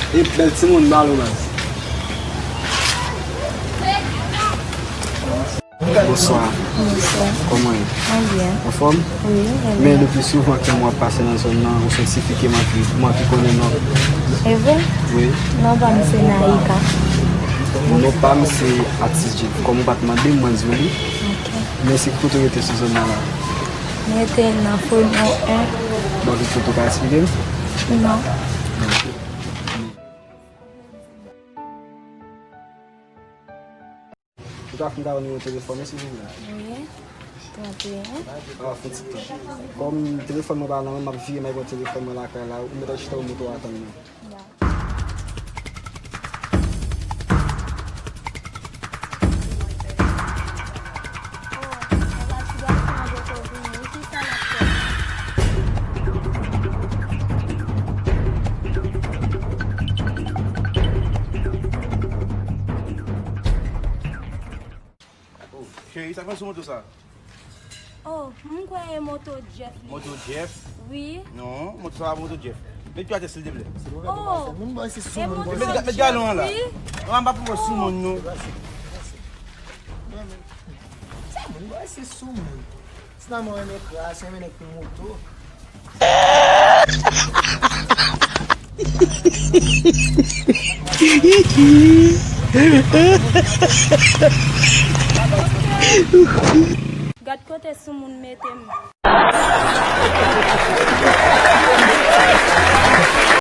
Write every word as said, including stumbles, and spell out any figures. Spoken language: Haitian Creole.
E bèl timoun, balo baz. Bonswa. Bonswa. Kòman w ye? Mwen byen. Anfòm? Wi, mwen byen. Men le pli souvan ke mwen ap pase nan zòn nan, ou santifike mwen pi, mwen pi konnen non. E vre? Wi. Non pa m se Naïka. Non pa m se Atis Jeff. Kòm ou pa t mande m, mwen di w li. Ok. Men se ki kote w rete sou zòn nan la? Mwen rete nan Fono en. Donk, ki kote w ka eksplike m? Non. Ok. Ou ka fè m ta nimewo telefòn ou, silvouplè? Wi, trannteyen. Ah, fè yon ti tan. Kòm telefòn mwen pa nan men m, m ap vire m al pran telefòn mwen lakay la, ou mèt al chita ou moto a tann mwen. Ya. Oh, anba ti gason an poko vini, wi, ki sa l ap fè? Oh, cheri, sa k fè sou moto sa? Oh, m kwè e moto Jeff li. Moto Jeff? Wi. Non, moto sa pa moto Jeff. Met pye atè silteplè. Oh, moun bò se sou moun. Met, met galon an la. Wi. Non, m pa pou sou moun non. Sa moun bò se sou moun. Ti nan mwen renmen kras, renmen nèg pou moto. Gad kote soumoun mete m.